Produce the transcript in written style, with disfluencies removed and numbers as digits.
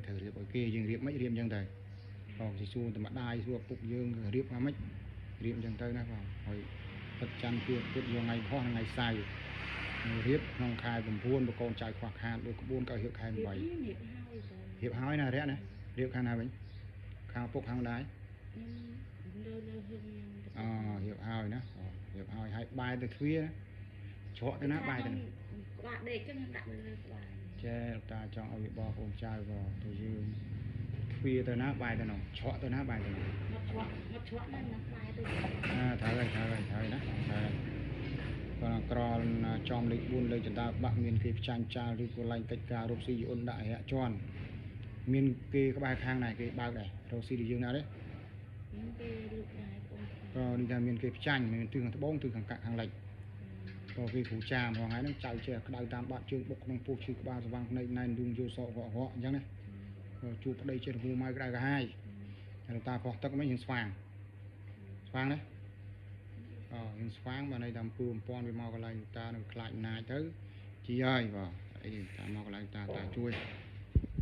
ត្រូវរៀបឲ្យគេយើងរៀបមិនរៀបអញ្ចឹងទៅបងគេសួរតែម្ដាយសួរឪពុកយើងរៀបមកមិនរៀបអញ្ចឹងទៅណាបងហើយទឹកច័ន្ទពីពុទ្ធយកថ្ងៃផុសថ្ងៃសៅរ៍រៀបក្នុងខែ9បើកូនចៅខ្វះខាតដូចក្បួនក៏រៀបខែ រៀប 8 នេះរៀបហើយទៅ រៀបហើយណារយៈណារៀបខាងណាវិញខាងឪពុកខាងម្ដាយ ខ្ញុំលើលើហឹងខ្ញុំ អូរៀបហើយណាអូរៀបហើយហើយបាយទៅទ្វារណាច្រកទៅណាបាយទៅណា ក្បាលដេកចឹងខ្ញុំដាក់លើក្បាល ចេះលោកតាចង់ឲ្យវាបងប្អូនចៅក៏ទៅយើងទ្វារទៅណាបាយទៅនោះច្រកទៅណាបាយទៅនោះ មកច្រកមកច្រកហ្នឹងនឹងក្បែរទៅ អាត្រូវហើយត្រូវហើយត្រូវហើយណាត្រូវហើយគាត់ក្រលចំលេខ4លេខចណ្ដាលបាក់មានគេផ្ចាញ់ចាលឬក៏ឡើងកិច្ចការរកស៊ីយន្តដាក់រយៈជន់មានគេក្បែរខាងដែរគេបើកដែររកស៊ីដូចយើងណាទេ ខ្ញុំគេលុកដែរបង ក៏នេះថាមានគេផ្ចាញ់មានទិសខាងត្បូងទិសខាងកាក់ខាងលិចក៏គេគ្រូចាមរងថ្ងៃហ្នឹងចៅចេះក្តៅតាមបាត់ជើងបុកក្នុងពោះឈឺក្បាលស្វាងភ្នែកណែនដួងយល់សក់វក់វក់អញ្ចឹងណាក៏ជួបប្តីចេះរមូម៉ៅក្តៅក្រហាយហើយតាផោះទឹកមិនយើងស្វាងស្វាងណាអូយើងស្វាងបើន័យថាអំពើអំពាន់វាមកកន្លែងតានឹងខ្លាចណាចទៅជីហើយបាទអីតាមកកន្លែងតាតាជួយ